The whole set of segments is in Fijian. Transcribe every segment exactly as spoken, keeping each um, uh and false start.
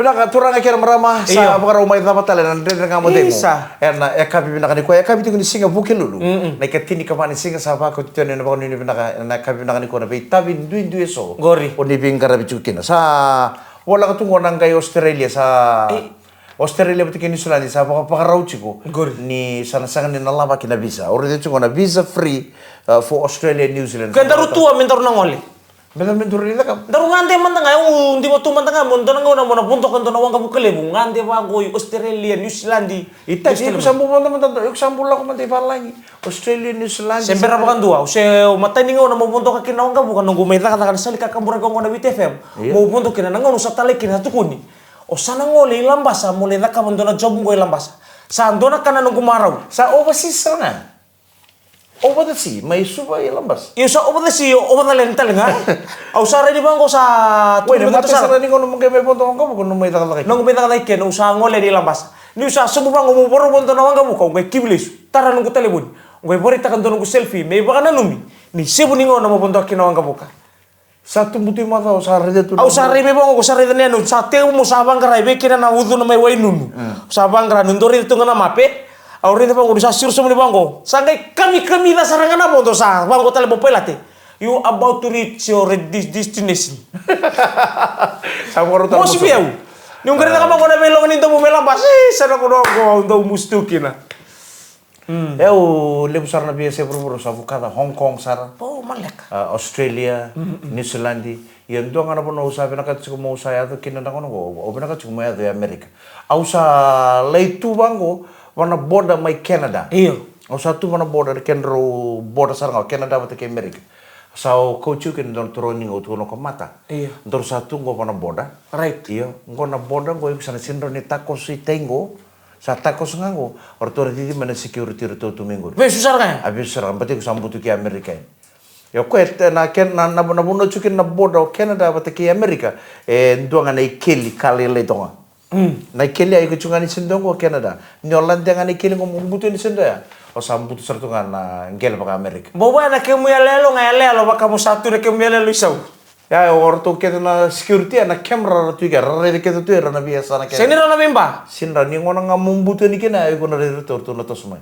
Vinaka turaga kei na marama, sa vakarau mai cava tale na Dredre Ga Mo Cegu. Isa. Ena yakavi vinaka nikua, yakavi tiko ni siga Vukelulu. Mm-mm. Na ikatini ka va ni siga, sa vakoti tu yani na vakanuinui vinaka ena yakavi vinaka nikua na veitavi duidui eso. Qori. O ni veiqaravi tiko kina. Sa voleka tu qo na qai Australia, sa Australia vata kei Niusiladi sa vakavakarau tiko. Qori. Ni sa na sega ni na lavaki na visa. O raica tiko na visa free, uh, for Australia and New Zealand. Ke daru tua me daru na gole. Me daru me daru raica ka. Daru gade mada ga, au diva tu mada ga, mo dua na gauna mo na vodoka dua na waqavuka levu. Gade vaqo i Australia, Niusiladi. Ita, iko sa bau vodo mada, iko sa bau lako mada i valagi. Australia, Niusiladi. Se bera vakadua, au se matai ni gauna mo vodoka kina na waqavuka, noqu mai cakacaka na sali kakaburaki oqo na Viti F M. Ia. Mo vodo kina na gauna au sa talai kina sa tukuni. O sa na gole i Labasa mo lai cakava dua na job qo i Labasa. Sa dua na ka na noqu marau. Sa overseas sara ga. Over the sea, mai Suva i Labasa. Io, sa over the sea, over the land tale ga. Au sa raici vaqo sa. Wait, tukuni mata sara. Sara ni gauna mo qai mai vodo waqavuka, nomu mai cakacaka. Noqu mai cakacaka kina, au sa gole i Labasa. Niu sa sobu vaqo mo vorovodo na waqavuka, au qai kivi lesu. Tara noqu talevoni. Au qai varaitaka dua noqu selfie, me ivakananumi. Ni sevu ni gauna mo vodo kina waqavuka. Sa tubu tu i macawa, sa raica tu. Au sa rai mai vaqo, sa raica na yanuyanu, sa tekivu mo sa vaqara e vei kina na ucuna mai Wainunu. Mm. Sa vaqara, niu dau raica tu ga na mape. Au raica vaqo, niu sa siro sobu ni vaqo. Sa qai kamikamica sara ga na vodo, sa vaqo tale mo pailate. You about to reach your de-, destination. Sa vakarau tale mo sobu. Mosi vei au. Niu qai raica ga vaqo na veiloga ni domo mai Labasa. Sa na kono qo, au dau musu tu kina. Mm. E, au levu sara na veiyasai vuravura, au sa vukaca Hong Kong sara. O, maleka. A, Australia, mm, mm, Niusiladi. Ia dua ga na vanua au sa vinakata tiko mo au sa yaco kina na gauna qo, au vinakata tiko mo yaco i Amerika. Au sa lai tu vaqo, va na border mai Canada. Io. Au sa tu va na border, kedrau border sara ga o Canada vata kei Amerika. Sa o kau tiko kina dua na turaga ni qo, tukuna o Kamata. Io. Daru sa tu qo va na border. Right. Io, qo na border qo, iko sa na sega ni takoso i tai qo. Sa takoso ga qo, o ratou ra cici mai na security ratou tu mai qori. Vesu sara ga ya? A, vesu sara ga, baleta iko sa butu ki Amerika yani. Io, koya e na, na, na, na vanua tiko kina na border o Canada vata kei Amerika, e dua ga na ikeli ka lailai toka ga. Mm. Na ikeli ya iko tiko ga ni sega ni dua qo Canada. Ni o lade ga na ikeli qo mo butu yani sega ni dua ya, o sa butu sara tu ga na qele vaka-Amerika. Bau vaya na kemu yaloyalo ga, yaloyalo vaka mo sa tu na kemu yaloyalo i sau. Ya, o ratou kece na security, ya na camera ra tu i ke, ra raica kece tu ira na veiyasana kece. Sega ni rawa na veiba? Sega ni rawa, ni gauna ga mo butu yani kina, ya iko na raica ratou, ratou na toso mai.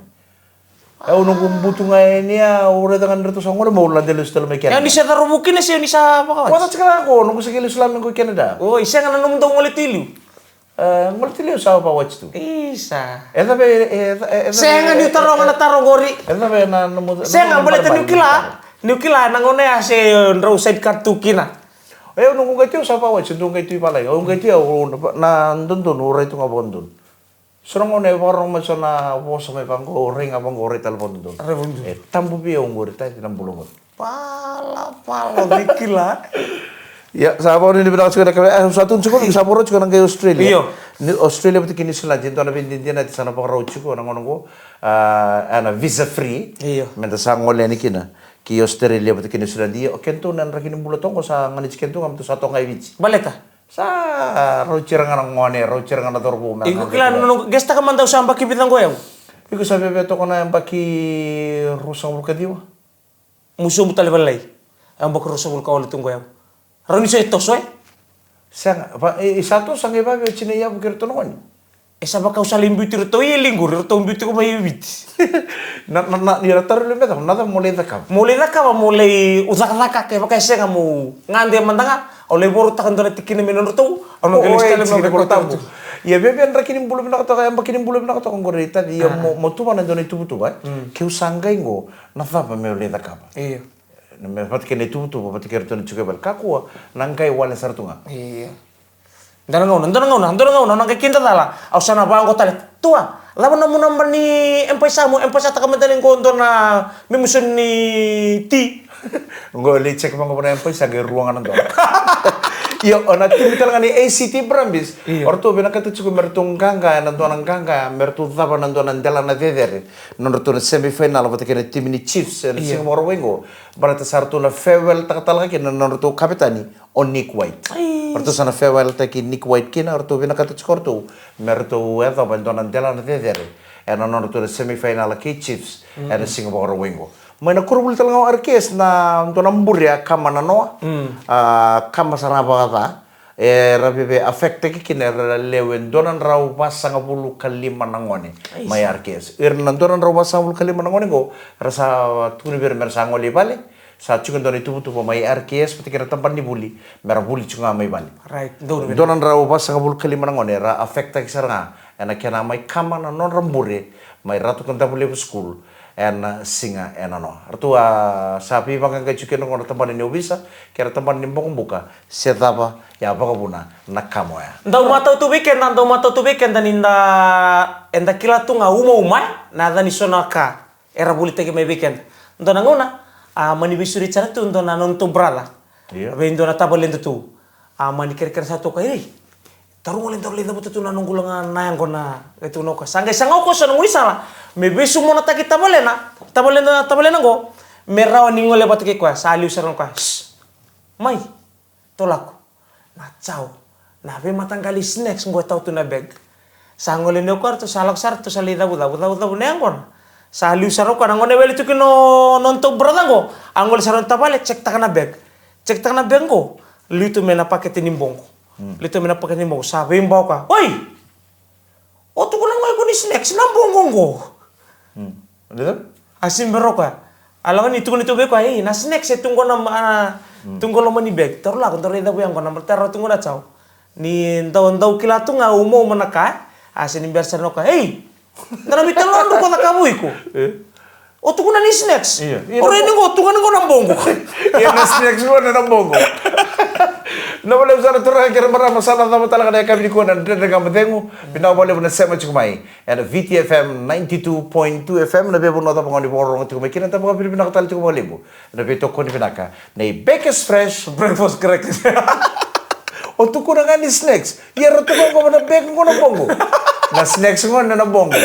Ya, au noqu butu ga yani ya, au raica ga ni ratou sa gole mai, au lade lesu tale mai kina. Ya, ni se carovu kina se ni sa vakawati? Vakawati kila qo, noqu se qai lesu lami qo i Canada. Oi, sega na nomu dau gole tu i liu? E, gole tu i liu, au sa vakawati tu. Isa. E cava e, e, e, e cava e, sega niu taroga na taro qori. E cava e na nomu, sega, nomu baleta niu kila, niu kila na gauna ya se drau side cut tu kina. E, au noqu qai tu au sa vakawati, au noqu qai tu i valagi. Au qai tu au, na dodonu, au rai tu ga vakadodonu. So na gauna e vakarorogo mai so na vosa mai vaqo, au rai ga vaqo, au rai tale vakadodonu. Rai vakadodonu. E tabu vei au qori, taici na bula qori. Pala, pala, ni kila. Ia, sa vakanuinui vinaka tiko na ka, e, sa tukuni tiko, sa vakarau tiko na qai Australia. Io. Ni Australia vata kei Niusiladi, e dua na veidinadinati sa na vakarau tiko na gauna qo, a, e na visa free. Io. Meda sa gole yani kina ki Australia vata kei Niusiladi. Io, o kedatou na draki ni bula toka qo sa ganiti kedatou ga, medatou sa toka ga i Viti. Baleta? Sa rauti ira ga na gone, rauti ira ga na cauravou me ra. Iko kila na noqu, guess taka mada au sa yabaki vica qo yau? Iko sa viavia toka na yabaki ruasagavulu ka ciwa. Mo sobu tale vakalailai. Yabaki ruasagavulu ka walu tu qo yau. Rawa ni sa toso, e? Sega, va, e, e sa toso, sa qai vavia o tinai yavu kei iratou na gone. E sa vaka au sa lai biuti iratou i liqu, iratou biuti ko mai Viti. Na, na, na, ia na taro levu me cava, na cava mo lai cakava? Mo lai cakava, mo lai u cakacaka, kevaka e sega mo gade mada ga, au lai voroutaka dua na tikina me nodratou, au na qai lesu tale mai Volatabu. Ia viavia draki ni bula vinaka toka, yabaki ni bula vinaka toka qori, taici, ia mo, mo tuvana e dua na ituvatuva, e? Mm. Keu sa qai qo, na cava meu lai cakava? Io. Me vata kei na ituvatuva, vata kei iratou na tiko e vale. Kakua, na qai wale sara tu ga. Io. Dua na gauna, dua na gauna, dua na gauna, au na qai kidacala. Au sa na vaqo tale. Tua, cava nomu naba ni M-PAiSA mo M-PAiSA taka mai tale qo dua na memisu ni ti. Qo lai check vaqo va na M-PAiSA qai rua ga na dola. Io, o na timi tale ga ni A C T Brumbies. Io. O ratou vinakata tiko me ratou qaqa, ena dua na qaqa, me ratou cava na dua na delana cecere. Nodratou na semi final vata kei na timi ni Chiefs, ena siga Vakarauwai qo. Baleta sa ratou na farewell taka tale ga kina na nodratou kavetani. O Nick White. Ai. Ratou sa na farewell taki Nick White kina, ratou vinakata tiko ratou me ratou yacova e dua na delana cecere ena nodratou na semi final kei Chiefs ena siga Vakarauwai qo. Mai na koronivuli tale ga o R K S na dua na bure a kama na noa. Mm. A kama sara ga vakaca. Era veve affectaki kina, era lewe dua na drau vasagavulu ka lima na gone mai R K S. Ira na dua na drau vasagavulu ka lima na gone qo, era sa tukuni vei ira me ra sa gole i vale. Sa tiko e dua na ituvatuva mai R K S vata kei ira na tabana ni vuli me ra vuli tiko ga mai vale. Dua na drau vasagavulu ka lima na gone era affectaki sara ga ena kena mai kama na nodra bure mai Ratu Kadavulevu School ena siga e nanoa. Ratou a sa veivaqaqai tiko kina qo na tabana ni ovisa kei ira na tabana ni bokobuka se cava e a vakavuna na kama oya. Dau matau tu vei keda, dau matau tu vei keda ni da, eda kila tu ga umauma na yaca ni so na ka era volitaki mai vei keda. Dua na gauna a mani veisureti sara tu dua na nodratou brother vei dua na tavaledatou. A mani kerekere sara tu o koya, ei, daru gole daru lai cavuta tu na noqu la ga na yaqona. Qai tukuna o koya, sa qai saga o koya so na gaunisala me veisumonataki tavalena, tavalena, tavalena qo me rawa ni gole vata kei koya. Sa liu sara ga o koya, mai, tou lako. Na chow, na veimataqali snacks qo e tau tu na bag. Sa gole ni o koya ratou sa lako sara, ratou sa lai cavucavu, cavucavu na yaqona. Sa liu sara o koya, na gauna e wele tu kina o nodratou brother qo, a gole sara na tavale, check taka na bag. Check taka na bag qo, liu tu mai na pakete ni boqo. Liu tu mai na pakete ni boqo, sa veibau o koya, oi! O tukuna ga o iko ni snacks na boqo qo. A sega ni bera o koya. A lako ni tukuna tu vei koya, ei, na snacks e tu qo na, a, tu qo loma ni bag. Daru lako daru lai cavu yaqona, me ra tara tu qo na chow. Ni dau, dau kila tu ga umauma na ka. A sega ni bera sara o koya, ei, da na veitalanoa, daru ko cakava o iko. O tukuna ni snacks. Io, io. O rai ni qo, tukuna ni qo na boqo. Ia na snacks qo na, na boqo. Na vakalevu sara turaga kei ra marama, sa na cava tale ga na yakavi nikua na Dredre Ga Mo Cegu. Vinaka vakalevu na sema tiko mai ena V T F M ninety-two point two F M, na veivanua cava ga o ni vakarorogo tiko mai kina. Da vakavinavinaka tale tiko vakalevu na veitokoni vinaka nei Bakers Fresh Breakfast Crackers. O tukuna ga ni snacks. Ia ra tukuna qo na bag qo na boqo. Na snacks qo na, na boqo.